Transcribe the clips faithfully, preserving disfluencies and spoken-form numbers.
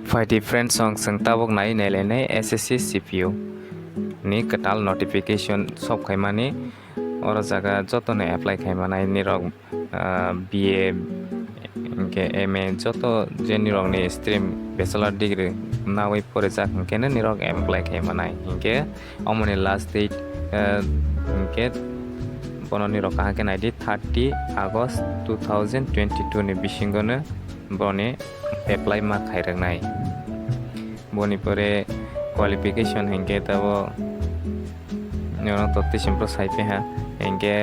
Phaidi friends, song chwng tabuk nai nailainai S S C C P U ni kwtal notification sop khaimani. Oro jaga jotono apply khaimanai nirok, ah, B A hinkhe M A joto je nirokni stream bachelor degree nawi porijak hinkhe no nirok apply khaimanai hinkhe omoni last date, ah, hinkhe bono nirok kaham khe naidi thirty August two thousand twenty-two ni bisingo no boni apply ma khairoknai. Boni pore qualification hinkhe tabo nirok to twi simpro sai piha hinkhe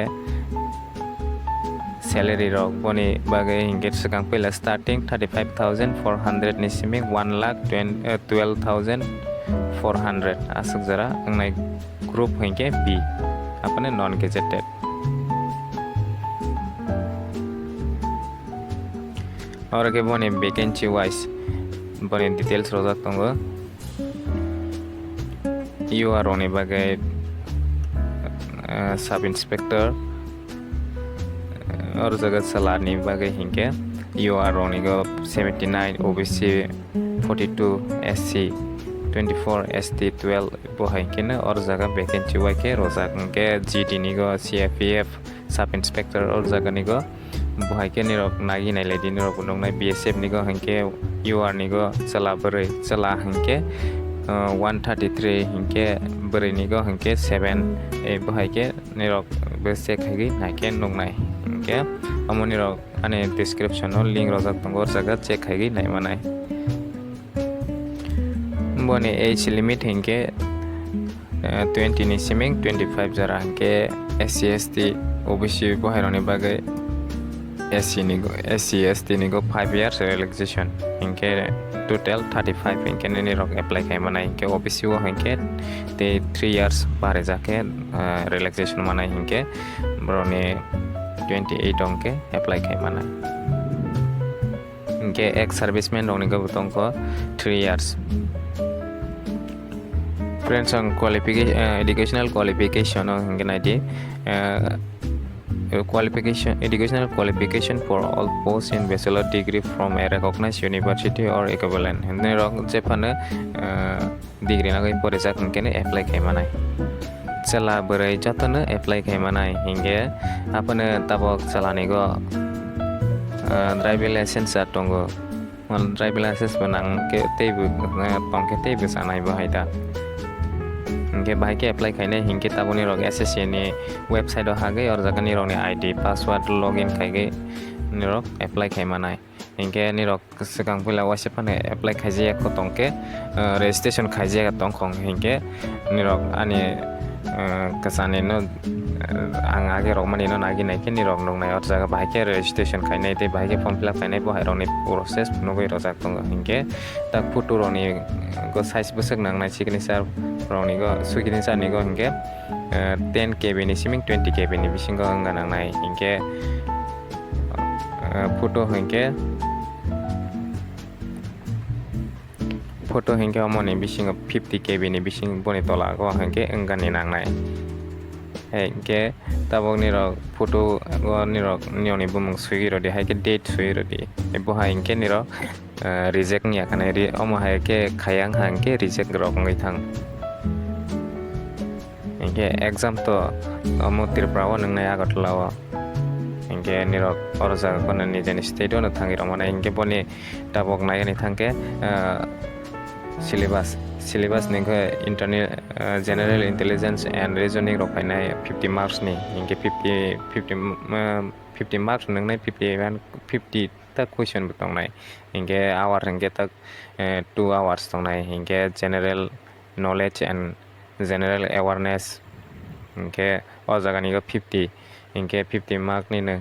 salary rok boni bagwi hinkhe swkang puila starting thirty five thousand four hundred ni simi one lakh twelve thousand four hundred aswk jora wngnai group hinkhe B, apane non gazetted. Oro khe boni vacancy wise boni details rojak tongo. U R rokni bagwi, eh, sub inspector, eh, oro jaga chwlani bagwi hinkhe U R rokni go seventy nine, O B C forty two, S C twenty four, S T twelve, bo hai khe no oro jaga vacancy wai khe rojak hinkhe G D ni go C I P F sub inspector oro jaga ni go. Bo hai khe nirok nagi nailai di, nirok bo nuknai B S F ni go hinkhe U R ni go chwla bwrwi, chwla hinkhe, uh, one thirty three hinkhe bwrwi ni go hinkhe seven, eh, bo hai khe nirok bo check khaigwi naikhe nuknai. Hinkhe omo nirok ani description o link rojak tongo, o jaga check khaigwi naimanai. Boni age limit hinkhe, eh, twenty ni siming twenty five jora hinkhe S C, S T, O B C bo hai rokni bagwi S C ni go, S C, S T ni go five years relaxation hinkhe total thirty five hinkhe nini rok apply khai manai hinkhe O B C o hinkhe tei three years barijak khe, eh, relaxation manai hinkhe borokni twenty eight hinkhe apply khai manai. Hinkhe ex serviceman rokni khe bo tongkho three years. Friends, ang qualification, eh, educational qualification o hinkhe naidi, eh, qualification, educational qualification for all posts in bachelor degree from a recognized university or equivalent. Hwnwi rok jephano, eh, degree nagwi porijak hinkhe no apply khai manai. Chwla bwrwi jotono apply khai manai hinkhe aphano tabok chwlani go, ah, driving license ya tongo. Mal driving license bo nang khe teibo, ah, tong khe teibo chanai bo hai da. Hinkhe bahai khe apply khainai hinkhe taboni rok S S C ni website o hagwi oro jaga nirokni I D, password, login khaigwi nirok apply khai manai. Hinkhe nirok swkang puila waisa phano apply khaijak kho tongkhe, ah, registration khaijak tongkho hinkhe nirok ani, ah, kwchani no, ah, ang age rokmani no nagi naikhe nirok nuknai, o jaga bahai khe registration khainai tei bahai khe form fill up khainai bo hai rokni process nugwi rojak tongo. Hinkhe tak photo rokni go size bwswk nangnai, signature rokni go, signature ni go hinkhe, ah, ten K B ni siming twenty K B ni bisingo wngna nangnai hinkhe. Ah, photo hinkhe, photo hinkhe omoni bisingo fifty K B ni bising boni tola o hinkhe wngani nangnai. Hinkhe tabok nirok photo o nirok niyoni bumung sui rodi, haikhe date sui rodi. Bo hai hinkhe nirok, ah, reject wngya khanai, omo hai khe khayang ha hinkhe reject rok wngwi thang. Hinkhe exam to omo Tripura o nwngnai, Agartala o. Hinkhe nirok oro jaga kheno nijeni state o no thangwi rwmani. Hinkhe boni tabok naigani thangkhe, ah, syllabus. Syllabus ni khe internal, ah, general intelligence and reasoning rok phainai fifty marks ni. Hinkhe fifty, fifty, ah, fifty marks nwngnai, fifty one, fifty ta question bo tongnai. Hinkhe hour hinkhe ta, eh, two hours tongnai. Hinkhe general knowledge and general awareness, hinkhe o jaga ni go fifty, hinkhe fifty mark ni no,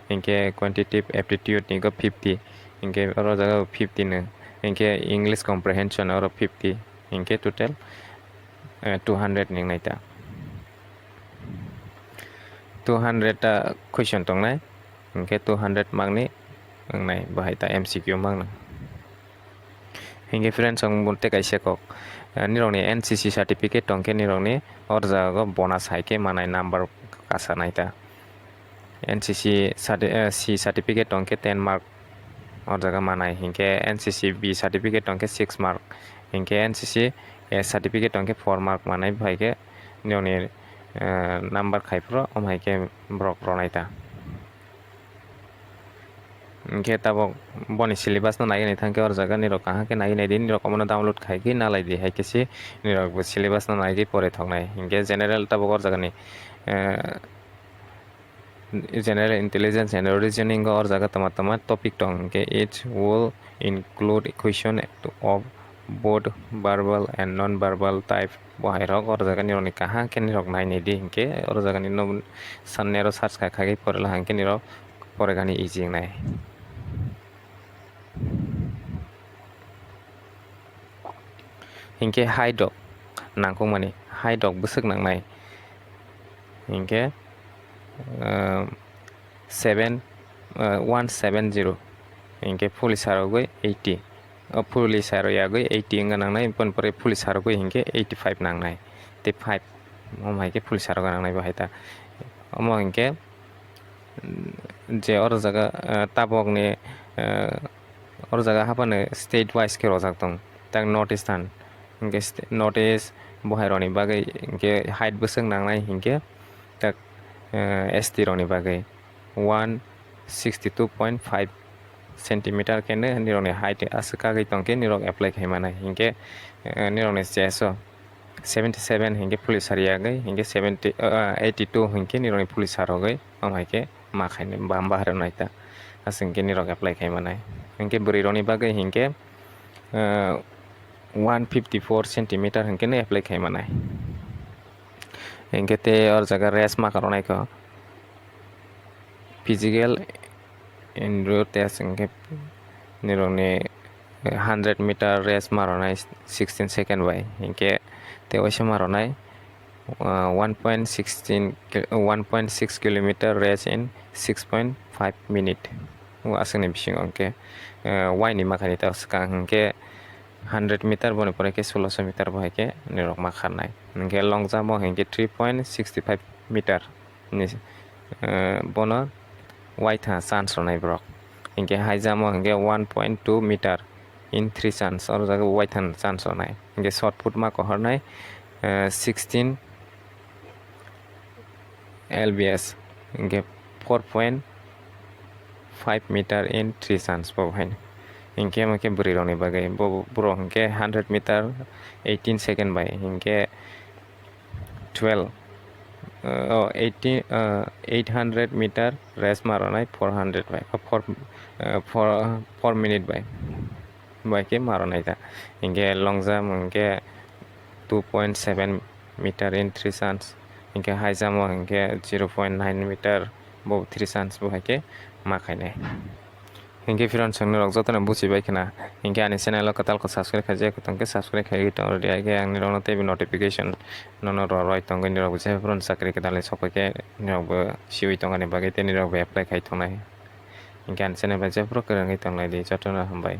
hinkhe quantitative aptitude ni go fifty, hinkhe oro jaga o fifty no, hinkhe English comprehension oro fifty, hinkhe total, eh, two hundred ni wngnai ta. Two hundred ta question tongnai, hinkhe two hundred mark ni wngnai bahai ta M C Q mark no. Hinkhe friends, ang bo tei kaisa kok, eh, nirokni N C C certificate tongkhe nirokni o jaga o bonus hai khe manai number kasanai ta. N C C certi-, eh, C certificate tongkhe ten mark, O jaga manai hinkhe N C C B certificate tongkhe six mark, hinkhe N C C A certificate tongkhe four mark manai, bai khe nini, eh, number khaiphuru, omo hai khe borok ronai ta. Hinkhe tabok boni syllabus no naiwi naithangkhe, o jaga nirok kaham khe naiwi naidi, nirok omono download khai khe nalai di, hai khe se nirok bo syllabus no naiwi pore thoknai. Hinkhe general tabok o jagani, eh, General Intelligence and Reasoning o, o jaga tama tama topic tong, hinkhe it will include question of both verbal and non-verbal type. Bo hai rok o jaga nirokni kaham khe nirok nai nai di, hinkhe o jaga ni no sanni aro search khai khai pore la hinkhe nirok pore gani easy wngnai. Hinkhe height rok nangkukmani, height rok bwswk nangnai. Hinkhe, ah, seven, ah, one seven zero. Hinkhe fully sarogwi eighty. O fully saroyagwi eighty wngkha nangnai, boni pore fully sarogwi hinkhe eighty five nangnai. Tei five, omo hai khe fully sarogo nangnai bo hai ta. Omo hinkhe, je oro jaga, ah, tabokni, ah, oro jaga haphano state wise khe rojak tong. Tak North Eastern, hinkhe st-, North East bo hai rokni bagwi hinkhe height bwswk nangnai hinkhe tak, ah, S T rokni bagwi one sixty two point five centimeter khe nirokni height aswk kagwi tongkhe nirok apply khai manai hinkhe, ah, nirokni chest o seventy seven hinkhe fully sariyagwi, hinkhe seventy, ah, eighty two hinkhe nirokni fully sarogwi, omo hai khe ma khainai bam bahai rok naita. Aswk hinkhe nirok apply khai manai. Hinkhe bwrwi rokni bagwi hinkhe, ah, one fifty four centimeter hinkhe no apply khai manai. Hinkhe tei o jaga rest ma kha rok naikho. Physical endurance test hinkhe nirokni hundred meter race ma rwnai sixteen second bai, hinkhe tei waisa ma rwnai, ah, one point sixteen ki-, one point six kilometer race in six point five minute. O aswkni bisingo hinkhe, ah, waini makhani ta swkang hinkhe hundred meter, boni pore khe soloso meter bo hai khe nirok ma kharnai. Hinkhe long jump o hinkhe three point sixty five meter. Ni, eh, bono waitha chance rwnai borok. Hinkhe high jump o hinkhe one point two meter in three chance, oro jaga waitha chance rwnai. Hinkhe shot put ma kohornai, eh, sixteen L B S, hinkhe four point five meter in three chance bo hai. Hinkhe omo khe bwrwi rokni bagwi, bo borok hinkhe hundred meter eighteen second bai, hinkhe twelve, uh, oh, eighty, uh, eight hundred meter race ma rwnai four hundred bai, uh, four, uh, four, four minute bai, bai khe ma rwnai ta. Hinkhe long jump hinkhe two point seven meter in three chance, hinkhe high jump o hinkhe zero point nine meter bo three chance bo hai khe ma khainai. Hinkhe friends, chwng norok jotono buchibai khna. Hinkhe ani channel o kwtal khe subscribe khaijak tongkhe subscribe khaiwi tong rwdi. Hinkhe ang norokno teibo notification nono ro roi tongwi norok jephru chakri kwtalni sokphaikhe norokbo siwi tongani bagwi tei norokbo apply khai tongnai. Hinkhe ani channel bai jephru kwrwngwi tonglaidi, jotono hambai.